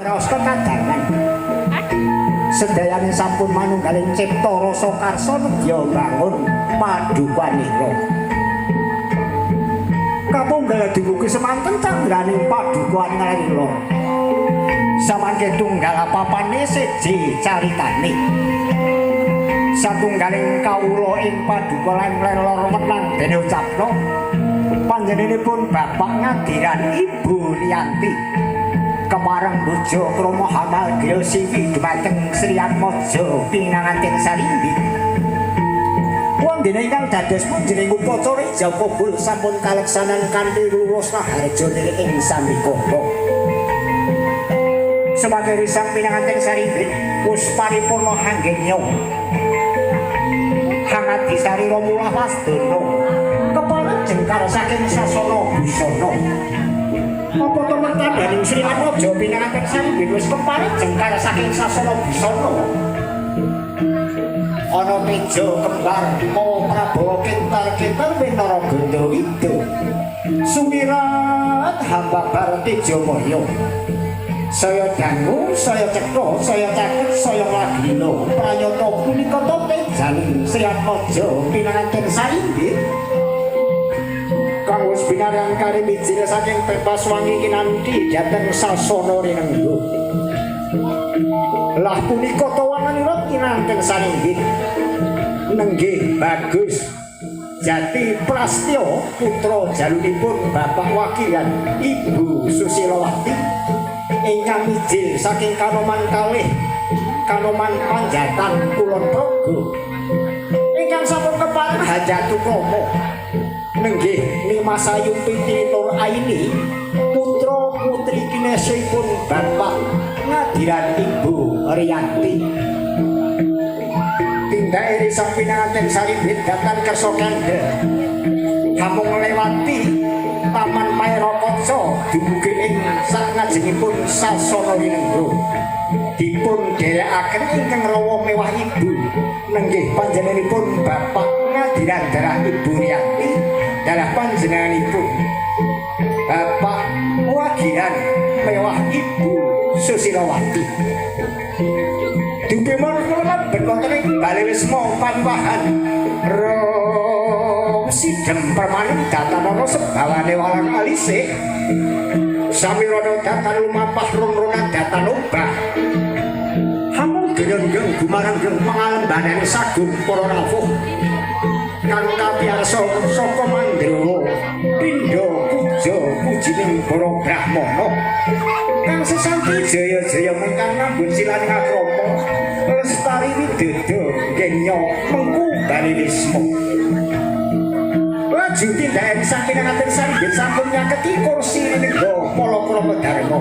Ngraos kekadangan. Sedayane sampun manunggaling cipta rasa karsa nedya bangun padukanira. Kapunggal dumugi semanten candraning padukuhan Ngleri Lor. Samangke tunggal papane siji caritane. Satunggaling kawula ing padukuhan Ngleri Lor wenang dene ucapna panjenenganipun Bapak Ngadiran Ibu Rianti. Kepareng bojo krama hamal griya siwi dumateng Sri Atmaja pinanganten sarimbi. Wondene ingkang dados punjening upacara ijab kabul sampun kaleksanan kanthi lurus raharja ing sambikala. Semangke risang pinanganten sarimbi wis paripurna hanggenya. Hangadi sarira mulah wasdana. Kepareng jengkar saking sasana busana. Apa to mertandhaning Sri Atmaja pinanganten sarimbi wis kepareng jengkar saking sasana busana. Ana teja kembar mawa Prabawa kentar-kentar winara ganda wida. Sumirat hambabar Tejamaya. Saya dangu, saya cetha, saya caket, saya lagina. Pranyata punika ta tejaning Sri Atmaja pinanganten sarimbi. Kang wis binaryan kari mijil saking bebas wangi kinanti dhateng sasana rinenggo. Lah punika tawananira kinanten saringgih. Nenggih bagus. Jati Prastya putra jalunipun Bapak Wakilan Ibu Susilawati ingkang mijil saking Kanoman kalih Kanoman Panjatan Kulon Progo ingkang sampun kepareng hajatukrama nenggih Nimasayu Piti Nur Aini putra putri kinesipun Bapak Ngadiran Ibu Rianti. Tindake risang pinanganten saribit datan kersa kandel hamung nglewati Taman Maerakaca dumugi ing sakngajengipun sasana rinenggo. Dipun dherekaken ingkang rawa mewah ibu nenggih panjenenganipun Bapak Ngadiran darah Ibu Rianti dalah panjenenganipun Bapak Wagiran mewah Ibu Susilawati. Dupi marang wonten ing Bale Wisma Pawiwahan Rom sidem permaning datanana sebawane walang alise samirana datan lumapah runrunan datan obah hamung genenggeng gumarenggeng pangalembanane sagung para rawuh kang kapiyarsa saka Mandrawa pindha puja pujining para brahmana kang sesanti jaya-jaya mengkang nambun silaning akrama lestari widodo genya mengku bali wisma. Laju tindake sang pinanganten sanggit sampun nyaketi kursi rinengga palakrama dharma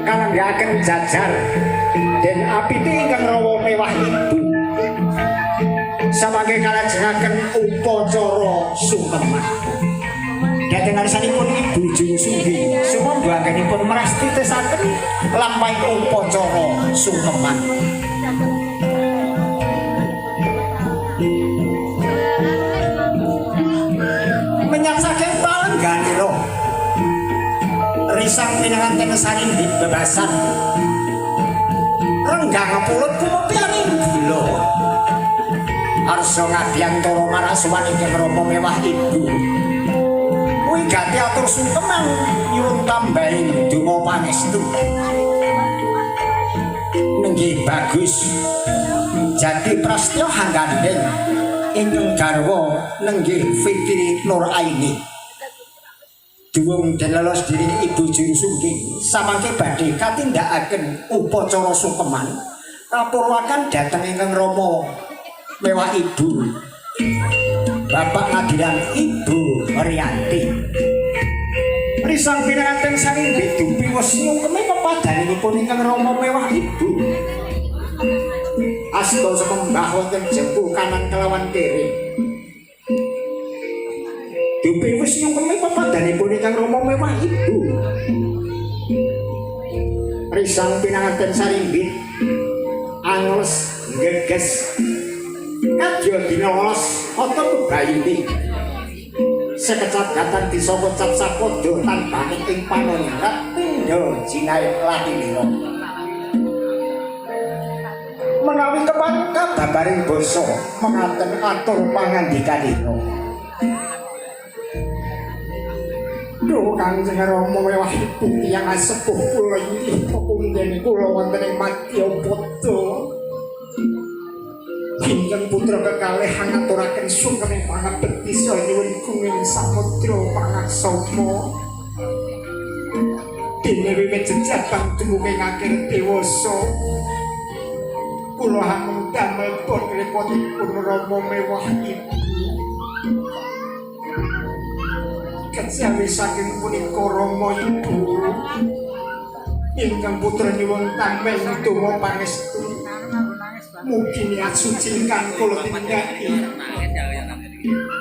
kalenggahaken jajar den apiti ingkang rawa mewah ibu samangke kalajengaken upacara sungkeman. Dhateng ngarsanipun Ibu Juru Sunggi sumangga anggenipun mrastitesaken lampahing upacara sungkeman. Menyang saking palengganira risang pinanganten saringgit bebasan renggang pulut kumepyaning gula arsa ngabiyantara marasuwan ingkang rama mewah ibu wigati atur sungkeman nyuwun tambahing donga pangestu. Nenggih bagus Jati Prastya hanggandeng ingkang garwa nenggih Fitri Nur Aini. Duwung den lelos diri Ibu Juru Sungging samangke badhe katindakaken upacara sungkeman kapurwakan dhateng ingkang rama mewah ibu Bapak Ngadiran Ibu Rianti. Risang pinanganten sarimbi dupi wis nyungkemi pepadanipun ingkang rama mewah ibu. Asta semembah wonten jempu kanan kelawan kiri. Dupi wis nyungkemi pepadanipun ingkang rama mewah ibu. Risang pinanganten sarimbit angles geges kadya dina los ata bebayuni. Sekecap datan disapa cap sapada tanbaning ing panonyarat. Govinda jinae latinira. Menawi kepareng kababaring basa mengaten atur pangandikanira. Duh Kanjeng Rama mewah ibu tiyang sepuh kula inggih pepundhen kula wonten ing Madyapada. Ingkang putra kekalih ngaturaken sungkening pangabekti saha nyuwun gunging samudra pangaksama. Dene wiwit jejabang dumugi akhir dewasa. Kula hamung damel pun repotipun Rama mewah ibu. Kejawi saking punika Rama ibu ingkang putra nyuwun tameng donga pangestu. Mugi niat suci ingkang kula tindaki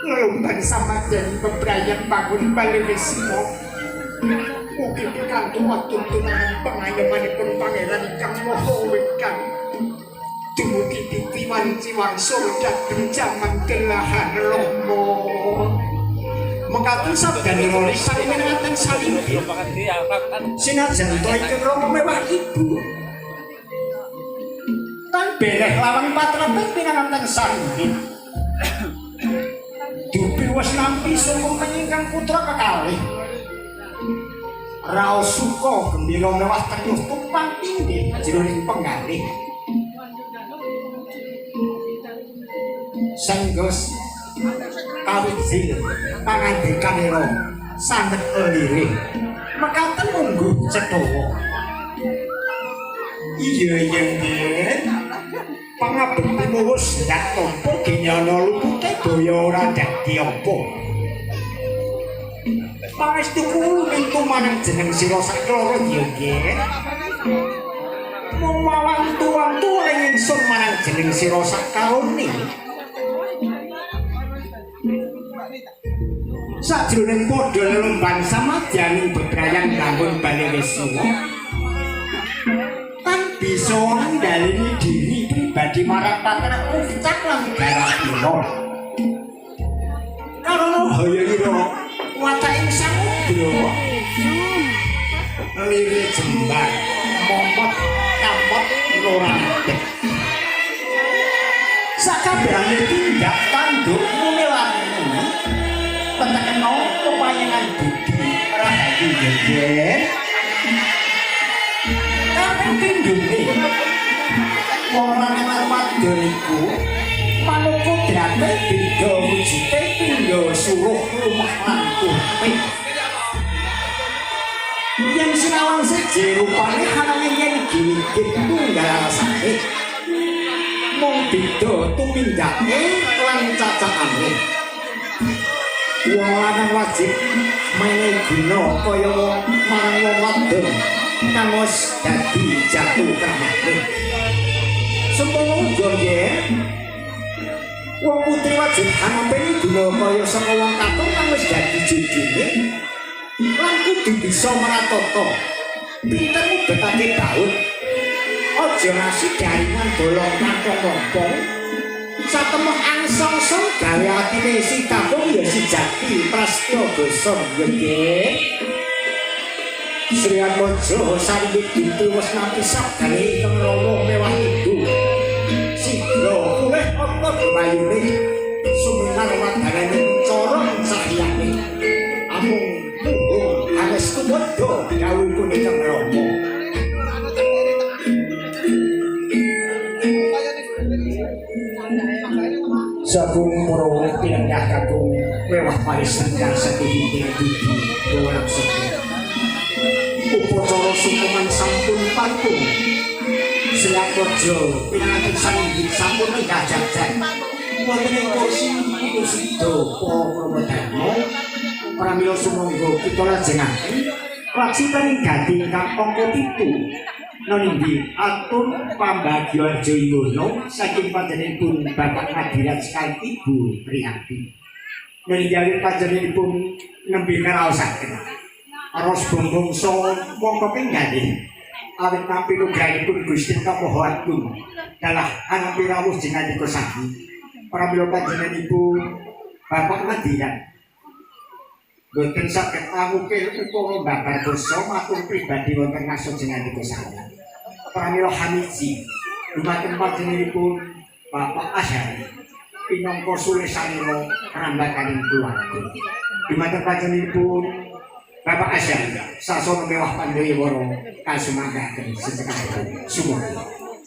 lelumban samadyan bebrayan bangun bali wisma. Mugi pikantuk tuntunan pengayomanipun Pangeran ingkang Maha Wekang. Dumugi titi wanci wangsul dhateng jaman delahan Rama. Mekaten sabdanira lisan minanten salinggih. Sinajan to ingkang Rama mewah ibu. Tan beleh lawan patraping pinanganten salinggih. Dupi wis nampi sungkem ingkang putra kekalih. Raos suka gembira mewah tenuh tumpang tindih jroning penggalih. Senggos kawijil pangandikanira sanget lirih. Mekaten mungguh cethawa. Iya iya nggih. Pangabektimu wis ndak tampa ginyana lupute daya ora dadi apa. Pangestuku mintu marang jeneng sira sakloro ya nggih. Mung wawantu-wantu ingsun marang jeneng sira sakarone. Sajroning padha lelumban samadyaning bebrayan bangun bali wisma. Tan bisa ngandaleni diri pribadi marang patrap ucap lan garapira. Karana haya-ira wataking samudra lire jembar momot kamot ora ngadeg. Sakabehane tindak tanduk muni lan muni tetekena pepayangan budi rahayu nggih. Kaping pindhone wong lanang lan wadon iku manut kodrate beda wujute pindha suruh lumah lan kurpe. Yen sinawang siji rupane ananging yen giwigit tunggal alasane mung beda tumindake lan cacahane. Wong lanang wajib menehi guna kaya wong marang wong wadon kang wis dadi jatuh kramane. Sempana uga nggih. Wong putri wajib hanampeni guna kaya saka wong kakung kang wis dadi jodhone lan kudu bisa meratata. Pinter mubetake baut. Aja ngasih jaringan bolong kantong rompong. Satemah angsong-song gawe atine si kakung ya si jati prastya gosong ya nggih. Sri Atmojo saringgih dupi wis nampi sabdane ingkang Rama mewah ibu. Sigra pulih ana gemayune suminar wadanane cara cahyane. Amung muhung angestu padha dawuhipun ingkang Rama. Sagung para pinenggah kakung mewah paris ingkang setiti budi gawa sepuh. Upacara sungkeman sampun paripurna. Sri Atmojo pinanganten saninggih sampun lenggah jajan. Wonten ing kursi sida para krama dharma pramila sumangga kita lajengaken waksitaning gati ingkang angka 7. Nonindi atur pambagya Arjo saking panjenenganipun Bapak Ngadirat sekali Ibu Riyanti. Nonindi awit panjenenganipun nembe ngraosaken. Ros bonggongso mongko pinggalih awit nampi nugrahanipun Gusti Kang Maha Agung dalah anampi rawuh jengandika sami. Pramila panjenenganipun Bapak Ngadirat Boten saged angukil ukara babar basa matur pribadi wonten ngasuk jengandika sami. Pramila hamiji dumateng panjenenganipun Bapak Ashari pinangka sulesanira rambakaning keluarga. Dumateng panjenenganipun Bapak Ashari sasana mewah pandayawara kasumanggaaken sesekaipun sumangga.